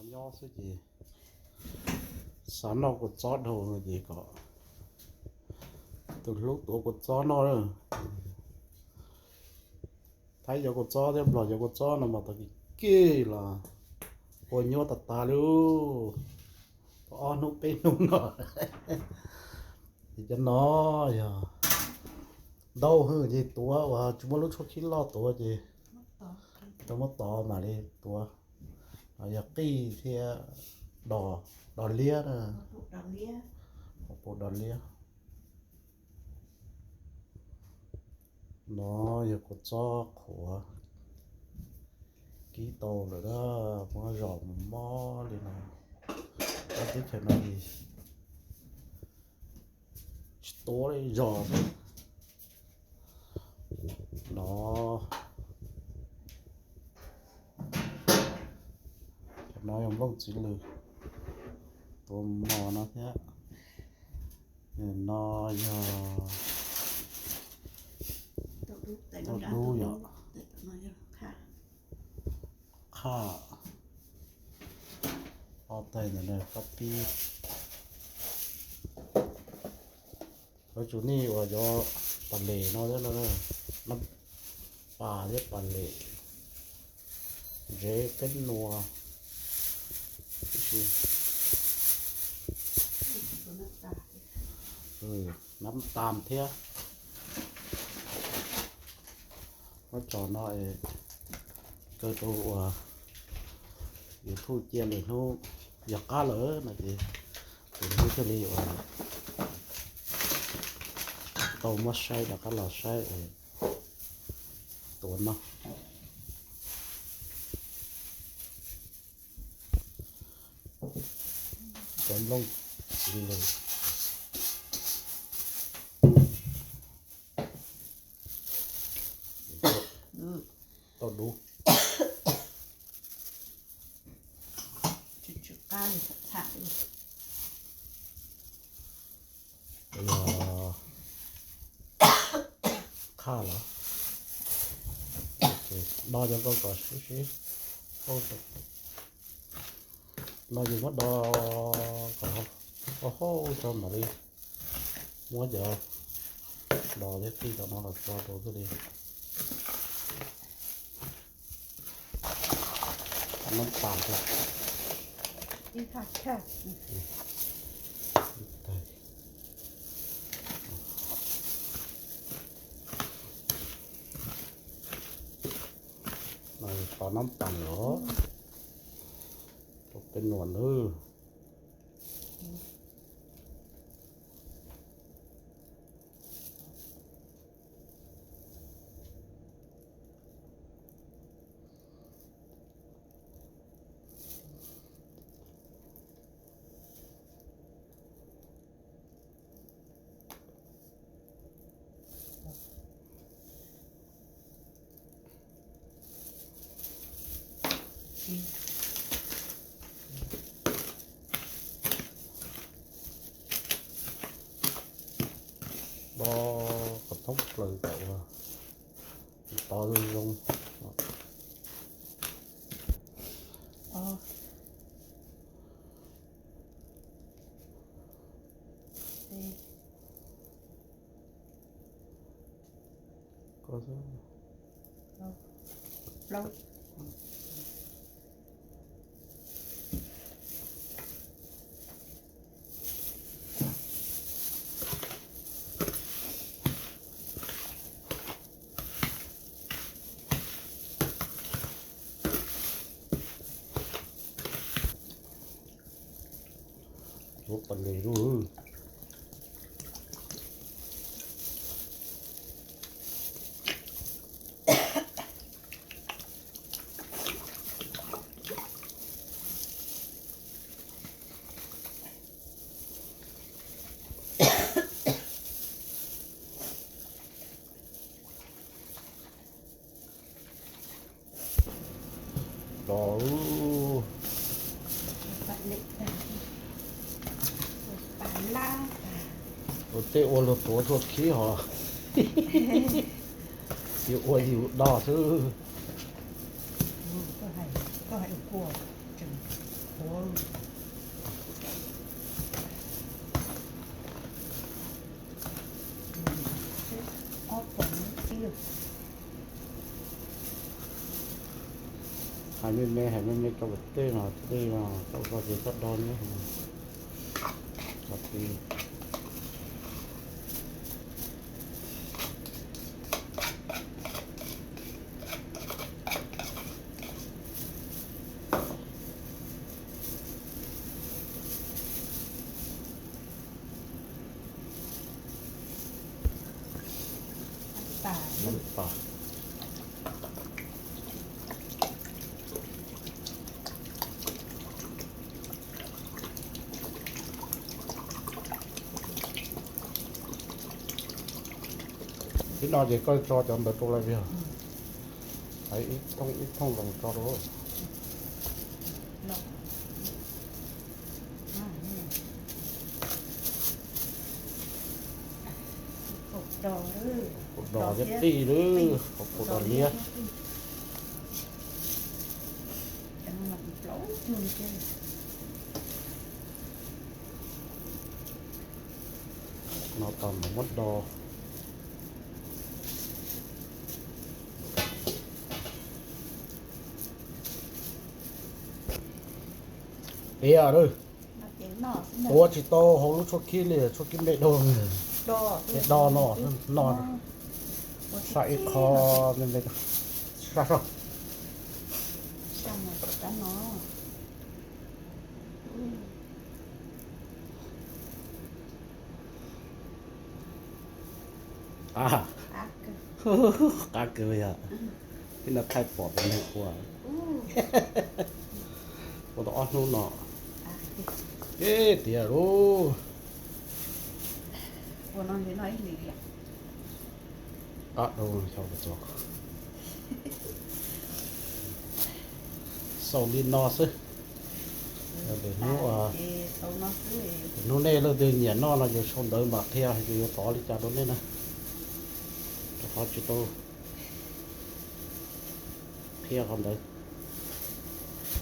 Nyob xwb ces xav noj kua txob dhau no ces kom tus hlub tuav kua txob noj na. Thaib cov kua txob thiab Nplog cov kua txob no mas tau kis kis los ua nyuaj tas tas li. Tau ob hnub peb hnub no ces cov no yog ntau hwj ces tuav uas tsis muaj lub tshuab khib loj tuav ces tau muab tov mam li tuav. Yog qij thiab dos, dos liab na, pum dos liab. No yog kua txob qhuav kib tau lawm na, muab zom mob li no. Ob teb chaws no tsis tuav li zom xwb. No, no yog nplooj txiv lws, tuav mos no thiab. No yog tauj dub yom, qhaj, ob tais ntawm no qab pib. Yuav tsum nej uas cov pas les no thiab no, nab pas thiab pas les, ntsev peb nua, nab tas thiab. Muab tso no es kaw tau uas YouTube cia lwm hnub yog qab lawm no ces lwm hnub thiaj li uas tau muab saib rov qab los saib es tuav noj. Cov nplooj txiv lws tauj dub. Yog qhaj los, no cov ko kom sib sib, no yus muab do kom hauj hauj tso mam li muab cov dos thiab qij tom no los tso rau thiaj li nab tas thiab. Tos nab tas los rau peb nuam nawb. Do qhov thoob plaws kom ua tov zoo zoo. Ua pas les lub. Los, ua tej ua luag tuav tuaj khib hos, yus ua yus do xwb. Me me hais me me rau lawm tej no, tej no tau tso ces txhob do nyob. Tso ti. Ib no ces koj tso cov ntawd rau lawm yog, ib thooj ib thooj los tso rau. Kaum dos thiab tij lawm, kaum dos liab. No tau mus muab do. Tiag lawm, tua tsis tau hauv lub tshuaj khib li, tshuaj khib me dua. Es do no, no, saj ib qho me me, saj soj. Qab kawg yog, ib no thaij pom tus neeg ua, ua tau ob hnub no. Ib tiag lauj. Qab dau xyov puas txog. Xaus li no xwb. Hnub, hnub nej leej twg nyiam noj no ces sau ntawv mam qhia hais tias yuav tov li cas rau nej na. Rau qhov tsis tau qhia qhov ntawd.